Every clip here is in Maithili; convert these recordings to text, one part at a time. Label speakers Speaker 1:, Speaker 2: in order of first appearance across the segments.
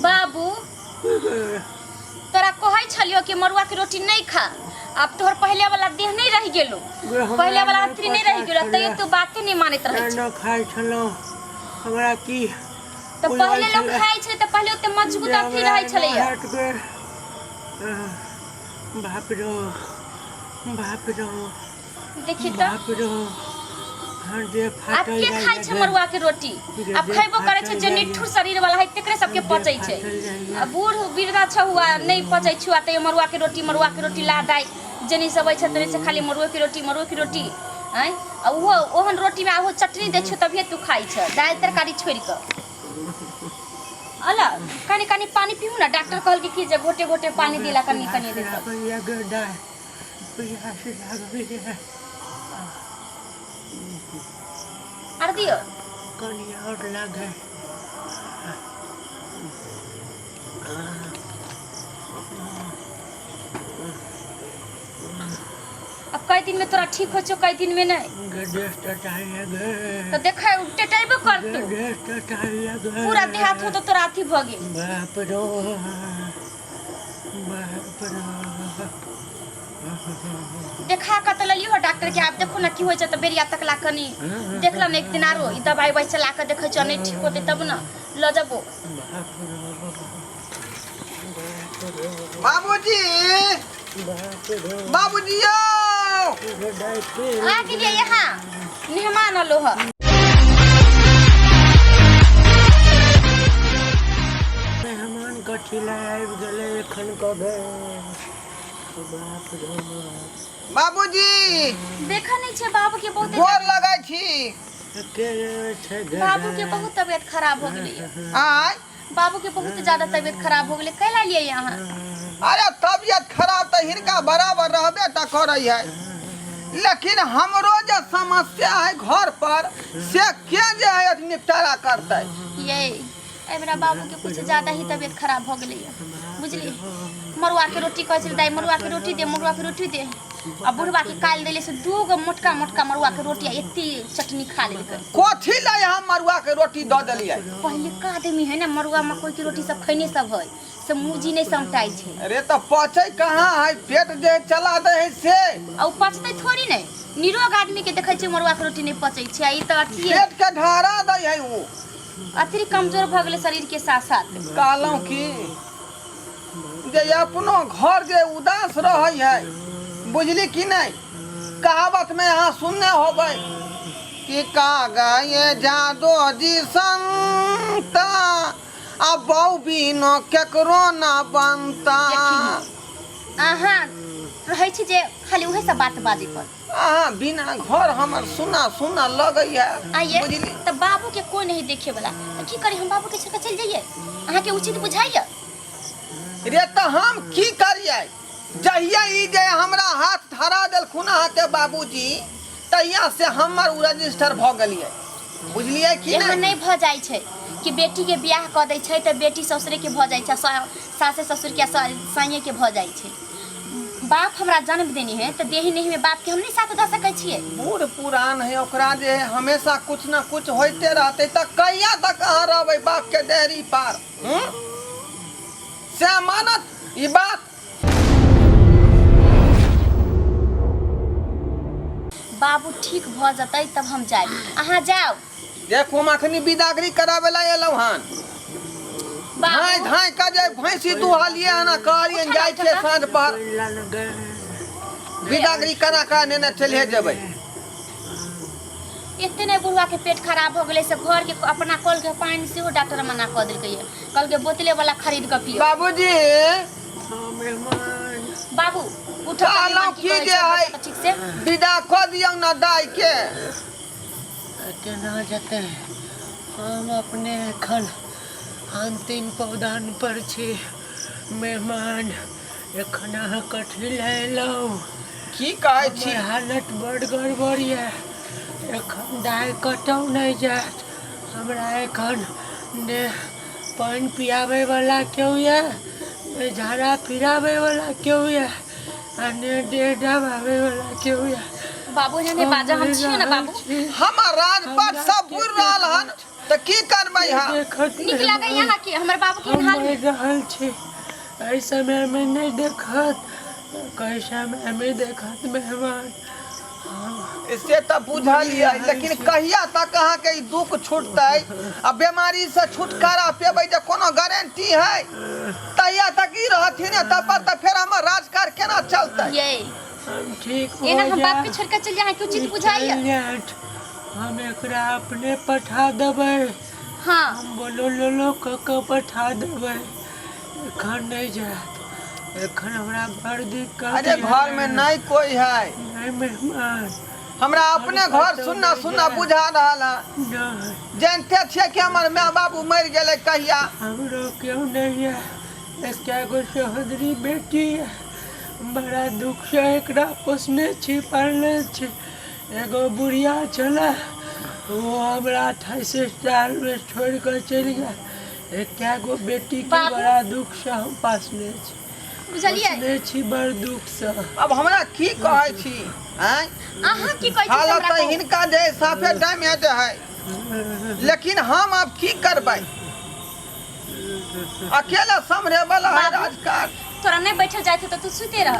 Speaker 1: बाबू तोरा कहै छलियो कि मरुआ के रोटी नहीं खा अब तोहर पहले वाला देह नहीं रह गेलो पहले वाला अथी नहीं रह गेलो तैयो तू बाते नहीं मानैत रहै
Speaker 2: न खाइ छलहुँ हमरा की
Speaker 1: तऽ पहले लोग खाइ छलै तऽ पहले ओते मजबूत अथी रहै छलैया
Speaker 2: बाप रो बाप रो
Speaker 1: देखी तऽ
Speaker 2: बाप रो हाँ जे
Speaker 1: आब
Speaker 2: फाटल
Speaker 1: के खाइ छै मरुआ के रोटी आब खैबो करै छै जे निठुर शरीर वाला है तेकरे सबके पचै छै आ बूढ़ वृद्धा छौ हुआ नहि पचै छौ आ तैयो मरुआ के रोटी मरुआ के रोटी ला दाइ जेनी सब छै तेनी से खाली मरुए के रोटी मरुए के रोटी आँय आ ओहो ओहन रोटीमे आ ओहो चटनी दै छौ तभिए तू खाइ छ दालि तरकारी छोड़ि कऽ अला कनि कनि पानि पीहू ने डॉक्टर कहलकै कि जे घोटे घोटे पानि दिला कनि कनि देतौ आर दियौ
Speaker 2: कनि आओर लागै
Speaker 1: अब कई दिन में तोरा ठीक हो छौ कई दिन में नहीं तो देखा टेटेबो करतौ पूरा देहात हो तो तोरा अथी भऽ गेल
Speaker 2: बाप रो बाप रो
Speaker 1: देखा कऽ तऽ लेलियो डॉक्टर के आब देखो ना की होइ छै तऽ बेरिया तकला कनी देखल ने एक दिन आरो ई दवाई उवाई चला कऽ देखै छौ नहीं ठीक होतै तब ने लऽ जबो
Speaker 3: बाबूजी बाबूजी यौ
Speaker 1: आ गेलियै यहाँ मेहमान अलो ह
Speaker 2: मेहमान कथी लए आबि गेलै एखन कऽ बाप रे
Speaker 3: बाबूजी
Speaker 1: देखा नहीं छै बाबू के बहुत
Speaker 3: गोर लगै छी
Speaker 2: के छै
Speaker 1: बाबू के बहुत तबियत खराब हो गेलै
Speaker 3: आय
Speaker 1: बाबू के बहुत ज्यादा तबियत खराब हो गेलै कैला लिए यहाँ
Speaker 3: अरे तबियत खराब तऽ हिनका बराबर रहबे तऽ करै है लेकिन हमरो जे समस्या है घर पर से के जे है निपटारा करतै
Speaker 1: ये एहि बाबू के कुछ ज्यादा ही तबियत खराब हो गेलै बुझली मरुआ के रोटी कहै छलै दाइ मरुआ के रोटी दे मरुआ के रोटी दे आ बुढ़वा के काल्हि देले से दू गो मोटका मोटका मरुआ के रोटी आ एते चटनी खा लेलकै
Speaker 3: कथी लए हम मरुआ के रोटी दऽ देलियै
Speaker 1: पहिलुका आदमी है ने मरुआ मकई के रोटी सब खैने सब है से मुँह जी नहि समटाइ छै
Speaker 3: अरे तऽ पचै कहाँ है पेट जे चला दे है से
Speaker 1: आ ओ पचतै थोड़ी नहि निरोग आदमी के देखै छियै मरुआ के रोटी नहि पचै छै आ ई तऽ अथिए
Speaker 3: पेट के ढहरा दै है ओ
Speaker 1: अतिरिक्त कमजोर भऽ गेलै शरीर के साथ साथ
Speaker 3: कहलहुँ की जे अपनो घर जे उदास रहै है बुझली कि नहि कहावत में अहाँ सुनने होबै कि का गए जादो जी संता आ बऊ बिनो केकरो ना बनता
Speaker 1: अहाँ रहै छी जे खाली उहे सब बात बाजै पर
Speaker 3: अहाँ बिना घर हमर सुना सुना लगैया
Speaker 1: आइए
Speaker 3: बुझली
Speaker 1: तऽ बाबू के कोई नहीं देखे वाला तऽ की करी हम बाबू के छोड़ के चल जाइए अहाँ के उचित बुझाइए
Speaker 3: रे तऽ हम की करियै जहिया ई जे हमरा हाथ धरा देलखुन अहाँके बाबूजी तहिया से हमर उ रजिस्टर भऽ गेलियै बुझलियै कि
Speaker 1: एहन
Speaker 3: नहि
Speaker 1: नहि भऽ जाइ छै कि बेटी के बियाह कऽ दै छै तऽ बेटी ससुरे के भऽ जाइ छै सासे ससुर के साइए के भऽ जाइ छै बाप हमरा जन्म देने है तऽ देही नहीं में बाप के हम नहीं साथ दऽ सकै छियै
Speaker 3: बूढ़ पुरान है ओकरा जे है हमेशा कुछ ना कुछ होइते रहतै तऽ कहिया तक अहाँ रहबै बाप के देहरी पार हूँ? से मानत ई बात
Speaker 1: बाबू ठीक भऽ जेतै तब हम जायब अहाँ जाउ
Speaker 3: देखू हम अखनी बिदागरी कराबै लए एलहुँ हन धाँइ
Speaker 1: बाबू
Speaker 3: धाँइ कऽ जे भैंसी दुहलियै हन आ कहलियनि जाइ छियै साँझ पर बिदागरी करा कऽ नेने चलिए जेबै
Speaker 1: एते नहि बुढ़वा के पेट खराब हो गेलै से घर के अपना कल के पानि सेहो डॉक्टर मना कऽ देलकै कहलकै बोतले वाला खरीद कऽ पियो
Speaker 3: बाबूजी
Speaker 2: मेहमान
Speaker 1: बाबू उठो
Speaker 3: कहलहुँ
Speaker 1: की
Speaker 3: की
Speaker 1: कहै
Speaker 3: जे
Speaker 1: छौ,
Speaker 3: है
Speaker 1: बच्चा ठीक से
Speaker 3: विदा कऽ दियौ ने दाइ के
Speaker 2: केना जेतै हम अपने एखन अन्तिम पौदान पर छी मेहमान एखन अहाँ कथी लए एलहुँ
Speaker 3: की कहै छी
Speaker 2: हमर हालत बड़ गड़बड़ यऽ एखन दाइ कतहु नहि जायत हमरा एखन ने पानि पियाबैवला केओ यऽ ने झाड़ा फिराबैवला केओ यऽ आ ने देह दबाबैवला केओ यऽ
Speaker 1: बाबू एहन नहि बाजऽ हम छियै ने बाबू
Speaker 3: हमर राजपाट सब बुझि रहल हन तऽ की करबै हम
Speaker 2: देखत
Speaker 1: नीक लागैया अहाँके हमर बाबू के हाल हाल
Speaker 2: मरि
Speaker 1: में
Speaker 2: रहल छी। एहि समयमे नहि देखत, कई समयमे देखत मेहमान। हम
Speaker 3: से तऽ बुझलियै, लेकिन कहिया तक अहाँके ई दुख छूटतै आ बीमारीसँ छुटकारा पेबै जे कोनो गारंटी है? तहिया तक ई रहथिन तब पर तऽ फेर हमर राजकार केना चलतै?
Speaker 1: ये
Speaker 2: हम ठीक
Speaker 1: एना
Speaker 2: भऽ
Speaker 1: हम बाप के
Speaker 2: जायब।
Speaker 1: छोड़ के चल जाए अहाँके उचित
Speaker 2: ई
Speaker 1: बुझाइया?
Speaker 2: चलि जायत, हम एकरा अपने पठा देबै।
Speaker 1: हाँ।
Speaker 2: हम बोलो लोलो कऽ कऽ पठा देबै। एखन नहि जायत, एखन हमरा बड़ दिक्कत।
Speaker 3: अरे घर में नहीं कोई है।
Speaker 2: नहीं मेहमान,
Speaker 3: हमरा अपने घर सुन्ना सुन्ना बुझा रहल है।
Speaker 2: नहीं।
Speaker 3: जानते छियै कि हमर माय बाबू मरि गेलै कहिया।
Speaker 2: हमरो क्यों नहीं है, एकटा गो सहोदरी बेटी है, बड़ा दुखसँ एकरा पोसने छी पालने छी। एगो बुढ़िया छलै, ओ हमरा 28 सालमे छोड़ि कऽ चलि गेल। एकटा गो बेटीके
Speaker 1: बाबू।
Speaker 2: बड़ा दुखसँ हम पासने छी,
Speaker 1: बुझलियै?
Speaker 2: पोसने छी बड़ दुखसँ।
Speaker 3: अब हमरा की कहै छी आँय?
Speaker 1: अहाँ की कहै छी से
Speaker 3: हालत
Speaker 1: हमरा
Speaker 3: तऽ
Speaker 1: कहू।
Speaker 3: हिनका जे साफे डैमेज है, लेकिन हम आब की करबै? अकेले सम्हरे वाला है
Speaker 1: बाबू।
Speaker 3: राजकाज।
Speaker 1: तोरा नहीं बैठल जाइत हो तऽ तू सुते रह,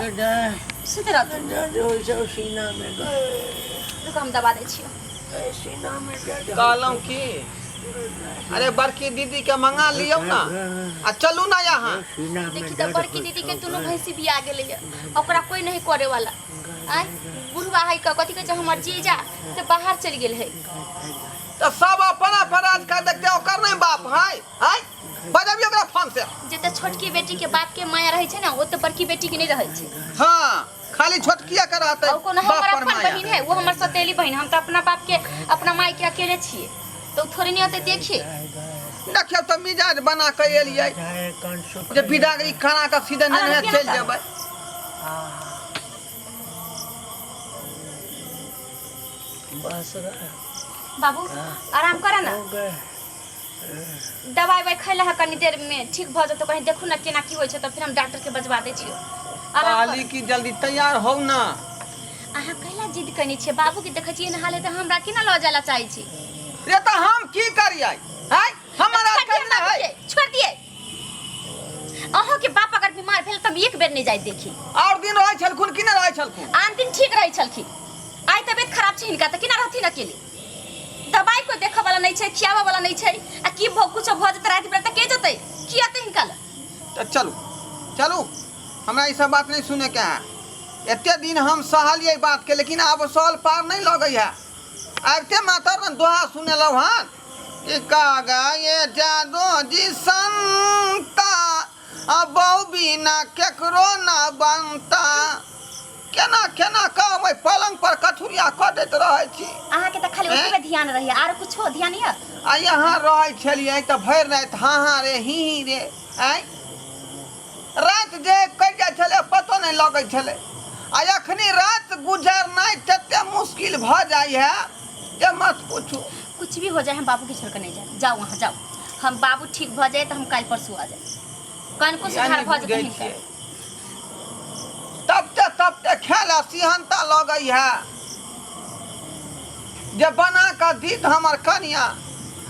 Speaker 1: सुते रह तू।
Speaker 2: दर्द होइ छौ सीनामे।
Speaker 1: रुक, हम दबा दै छियौ।
Speaker 2: सीनामे दर्द।
Speaker 3: कहलहुँ की, अरे बड़की दीदी के मंगा लियौ ना आ चलू ना यहाँ।
Speaker 1: देखी तऽ बड़की दीदी के दुनू भैंसी बिया गेलैया, ओकरा कोई नहीं करे वाला। आय बुढ़वा है, कथी कहै छै, हमर जीजा से बाहर चलि गेल है।
Speaker 3: तऽ सब अपन अपन राजकाज देखते, ओकर नहीं बाप है? आय बजबियौ ओकरा फोन से।
Speaker 1: जते छोटकी बेटी के बाप के माया रहै छै ने, ओते बड़की बेटी के नहीं रहै छै।
Speaker 3: हाँ, खाली छोटकिया के रहते
Speaker 1: और कोनो
Speaker 3: बाप
Speaker 1: हमर
Speaker 3: पर
Speaker 1: अपन
Speaker 3: माया।
Speaker 1: बहिन है, वो हमर सौतेली बहिन। हम तऽ अपना बाप के अपना माय के अकेले छियै, तऽ ओ थोड़े नहीं होते देखिए।
Speaker 3: देखियौ तऽ मिजाज बना के एलियै जे बिदागरी करा के सीधे नेने
Speaker 1: आराम
Speaker 3: चलि
Speaker 1: से।
Speaker 3: जेबै।
Speaker 2: बस।
Speaker 1: बाबू, आराम कर ना।
Speaker 2: हो गए।
Speaker 1: दवाई why खैला है, कनी देर में ठीक भऽ जेतौ। कहीं देखू ना केना की होइ छै, तऽ फिर हम डॉक्टर के बजवा दै छियौ। आराम कर।
Speaker 3: कहली कि जल्दी तैयार हो ना।
Speaker 1: अहाँ कैला जिद कने छियै? बाबू के देखै छियै हाल, तऽ हमरा केना लऽ जाय ला चाहै छी?
Speaker 3: रे तऽ हम की करियै? आय हमर
Speaker 1: छोड़
Speaker 3: राजकाज
Speaker 1: दियै
Speaker 3: नहि
Speaker 1: बाबू
Speaker 3: है।
Speaker 1: के, छोड़ दियै। अहाँ के बाप अगर बीमार भेल तऽ हम एक बेर नहि जाय देखी।
Speaker 3: और दिन रहै छलखुन कि नहि रहै छलखुन?
Speaker 1: आन दिन ठीक रहै छलखिन, आइ तबियत खराब छै हिनका तऽ केना रहथिन अकेले? दवाई कोई देखऽ वाला नहि छै, खियाबऽ वाला नहि छै, आ की भऽ कुछो भऽ जेतै राति बिराति तऽ के जेतै, की अतै हिनका लग?
Speaker 3: तऽ चलू चलू, हमरा ई सब बात नहि सुनैके है। एते दिन हम सहलियै बातके, लेकिन आब सहल पार नहि लगै है। आबिते मातर ने दोहा सुनेलहुँ हन कि का गए जादो जी संता, आ बहु बिना केकरो ना बनता। केना केना कहबै, पलंग पर कठुरिया कऽ दैत रहै छी।
Speaker 1: अहाँके तऽ खाली ओतबे ध्यान रहैया, आर कुछो ध्यान यऽ?
Speaker 3: आ यहाँ रहै छलियै तऽ भरि राति हाँ हाँ रे ही ही रे। आँय, राति जे कटि जाइ छलै पतो नहि लगै छलै, आ एखनी राति गुजरनाइ तते मुश्किल भऽ जाइ है जे मत पूछू।
Speaker 1: कुछ भी हो जाए, हम बाबू के छोड़ के नहीं जाए। जाओ वहाँ जाओ, हम बाबू ठीक भऽ जाए तऽ हम काल्हि परसू आ जाए। कनिको
Speaker 3: किया
Speaker 1: सुधार
Speaker 3: नहि
Speaker 1: भऽ जेतै
Speaker 3: बुझै
Speaker 1: हिनकर।
Speaker 3: छियै? तबते तबते खेला सिहन्ता लगै है जे बना कऽ दीत हमर कनिया,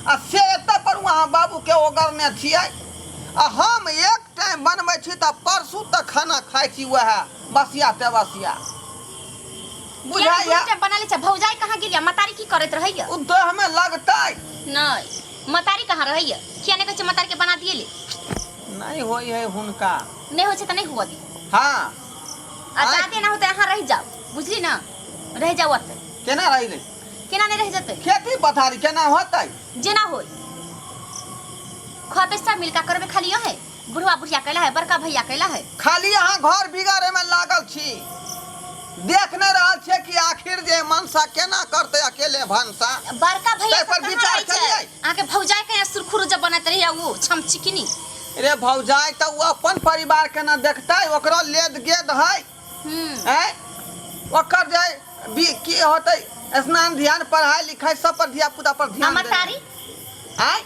Speaker 3: आ से एतऽ पर अहाँ बाबूके ओगरने छियै, आ हम एक टाइम बनबै छी तऽ परसू तक खाना खाइ छी वएह बसिया तेबसिया। बुझाइया?
Speaker 1: किया बना ले छै? भौजाई कहाँ गेलिया? मतारी की करैत रहैया?
Speaker 3: ओ देहमे लगतै।
Speaker 1: नहीं, मतारी कहाँ रहैया? किया नहीं कहै छै मतारी के बना दिए ले?
Speaker 3: नहि होइ है हुनका।
Speaker 1: नहीं होइ छै तऽ नहीं हुआ दी।
Speaker 3: हाँ।
Speaker 1: आ जादे ना होतै अहाँ रहि जाउ, बुझली ना? रहि जाउ ओतै।
Speaker 3: केना रहि लै?
Speaker 1: केना नहीं रहि जेतै?
Speaker 3: खेती पथारी केना होतै?
Speaker 1: जेना होय खतै सब मिलका करबै। खाली है बुढ़वा बुढ़िया कैला है, बड़का भैया कैला है।
Speaker 3: खाली अहाँ घर बिगाड़े में लागल छी, देख नहि रहल छियै कि आखिर जे मनसा केना करतै अकेले भनसा।
Speaker 1: बड़का भैया
Speaker 3: ताहि पर
Speaker 1: सब कहाँ
Speaker 3: विचार
Speaker 1: रहै छै?
Speaker 3: केलियै?
Speaker 1: अहाँके भौजाई के यहाँ सुरखुरु जब बनैत रहैया ओ छमचिकनी।
Speaker 3: रे भौजाई तऽ ओ अपन परिवार के न देखतै, ओकरो लेद गेद है। आँय, ओकर जे भी की होतै, स्नान ध्यान पढ़ाई लिखाई सब पर धिया पुता पर
Speaker 1: आ
Speaker 3: ध्यान देने।
Speaker 1: मतारी?
Speaker 3: आँय,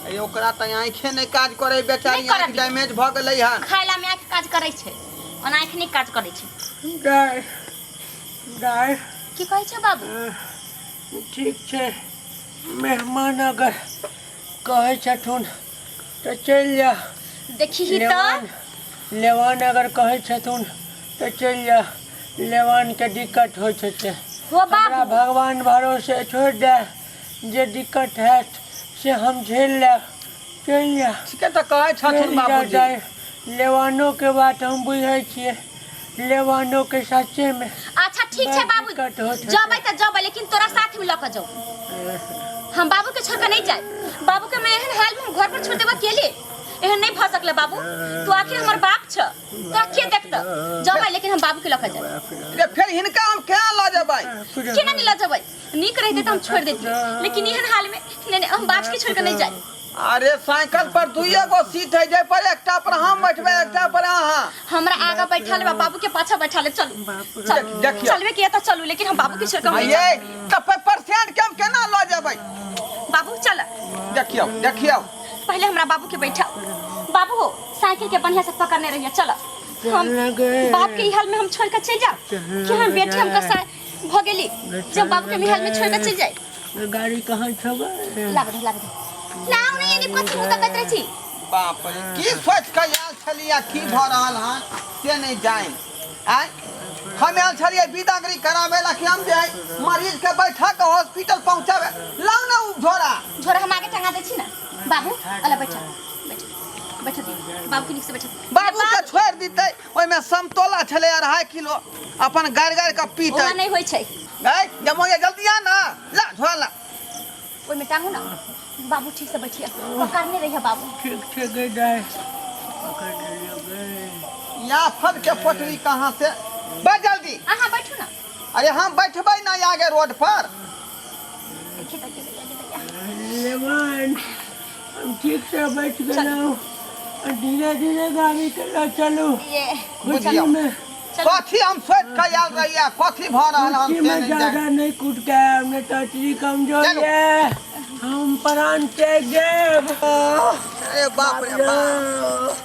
Speaker 3: अरे ओकरा तऽ आँखे नहि काज करे बेचारी।
Speaker 1: नहि करऽ
Speaker 3: आँखि
Speaker 1: दियौ।
Speaker 3: डैमेज भऽ गेलै हन।
Speaker 1: खायला में आँखि काज करै छै, ओना आँखि नहि काज करै छै।
Speaker 2: दाइ दाइ।
Speaker 1: की कहै छै बाबू?
Speaker 2: ठीक छै, मेहमान अगर कहै छथुन तऽ तऽ चलि जा।
Speaker 1: देखी ही तऽ।
Speaker 2: लेवान लेवान अगर कहै छथुन तऽ चलि जा, लेवानके दिक्कत होइ छै से।
Speaker 1: हो
Speaker 2: हमरा
Speaker 1: बाबू।
Speaker 2: भगवान भरोसे छोड़ि दे, जे दिक्कत हैत से हम झेल लेब। चलि जा।
Speaker 3: ठीके तऽ कहै छथुन
Speaker 2: चलि जा
Speaker 3: बाबूजी।
Speaker 2: दाइ, लेवानोके बात हम बुझै छियै, लेवानोके सच्चेमे
Speaker 1: अच्छा ठीक छै
Speaker 2: बड़
Speaker 1: बाबू,
Speaker 2: दिक्कत होइत हेतै।
Speaker 1: जबै तऽ जबै, लेकिन तोरा साथ में लऽ कऽ जाउ। हम बाबू के छोड़ के नहीं जाए। बाबू के मैं एहन हाल में हम घर पर छोड़ देबो अकेले, एहन नहीं भऽ सकले बाबू। तू आखिर हमर बाप छ, तोरा के देखत? जबै लेकिन हम बाबू के लऽ कऽ जाए।
Speaker 3: रे फेर हिनका हम केना लऽ जेबै?
Speaker 1: केना नहीं लऽ जेबै? नीक रहिते तऽ हम छोड़ देतियै, लेकिन एहन हाल में नहीं नहीं, हम बाप के छोड़ के नहीं जाए।
Speaker 3: अरे साइकिल पर दुइये गो सीट है, जाहि पर एकटा पर हम बैठबै, एकटा पर अहाँ।
Speaker 1: हमरा आगा बैठा लेब, बाबू के पाछा बैठा लेब। चलू चलू।
Speaker 3: देखियौ।
Speaker 1: चलबे किया तऽ चलू, लेकिन हम बाबू के छोड़ के हम नहीं
Speaker 3: ये
Speaker 1: जाएब।
Speaker 3: तऽ पेशेंट के हम केना लऽ जेबै?
Speaker 1: बाबू चल।
Speaker 3: देखियौ देखियौ,
Speaker 1: पहले हमरा बाबू के बैठा। बाबू हो, साइकिल के बढ़िया से पकड़ने रहिए। चल, हम बाप के ई हाल में हम छोड़ के चल जाओ कि हम बेटी हम कसा भ गेली जब बाबू के हाल में छोड़ के चल जाए।
Speaker 2: गाड़ी कहाँ छौ गे?
Speaker 1: लाग दे, लाग दे। नाम नहीं एनी कथी मुँह तकैत रहै छी।
Speaker 3: बाप रे, की सोच के आयल छलियै, की भऽ रहल हन से नहि जानि। आँय, हम आयल छलियै विदागरी कराबै ला कि हम जे है मरीज के बैठा के हॉस्पिटल पहुंचाबे। लाउ ने उ झोरा।
Speaker 1: झोरा हम आगे टंगा दै छी ने बाबू। अला बैठा बैठा बैठा दी बाबू के, नीक से बैठा दी।
Speaker 3: बाबू के छोड़ि दितै, ओहिमे समतोला छलै 2.5 किलो, अपन गारि गारि के पीतै।
Speaker 1: ओना नहि होइ छै।
Speaker 3: गै जमोया, जल्दी आ ना, ला झोरा ला।
Speaker 1: ओहिमे टांगू ना बाबू, ठीक से बैठिए, पकड़ने रहिए बाबू।
Speaker 2: ठीक छै गे दाइ, पकड़ लेलियौ गे।
Speaker 3: या फद के पोटरी कहाँ से बैठ, जल्दी।
Speaker 1: अहाँ बैठू ना।
Speaker 3: अरे हम बैठबै ना आगे रोड पर।
Speaker 1: देखिए देखिए देखिए देखिए।
Speaker 2: लेवन, हम ठीक से बैठ गेलहुँ, धीरे धीरे गाड़ी चला चलू।
Speaker 1: ये
Speaker 3: बुझियौ।
Speaker 2: खुशी में
Speaker 3: कथी हम सोच के आयल रहियै, कथी भऽ रहल हन
Speaker 2: खुशी
Speaker 3: से
Speaker 2: में
Speaker 3: नहि
Speaker 2: ज्यादा
Speaker 3: जानि।
Speaker 2: नहीं कूद के हमने टचरी कमजोर
Speaker 3: चलो।
Speaker 2: है, हम प्राण त्याग देब।
Speaker 3: अरे बाप रे बाप,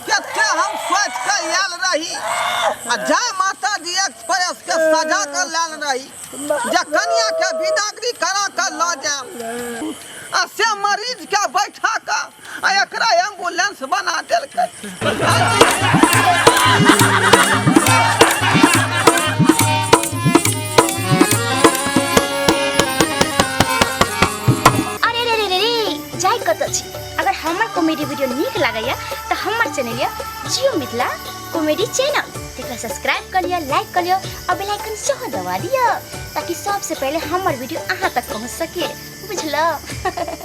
Speaker 3: कते हम सोच के आयल रही आ जय माता दी एक्सप्रेस के सजा के लायल रही जे कनिया के विदागरी करा के लऽ जायब, आ से मरीज के बैठा के आ एकरा एम्बुलेंस बना देलकै।
Speaker 1: अरे रे रे रे रे, जाय कतऽ छी? अगर हमर कॉमेडी वीडियो नीक लागैया तऽ हमर चैनल यऽ जियो मिथिला कॉमेडी चैनल, तेकरा सब्सक्राइब कऽ लिअ, लाइक कऽ लिअ आ बेल आइकन सेहो दबा दिअ ताकि सबसे पहिले हमर वीडियो अहाँ तक पहुँच सके। बुझलहुँ?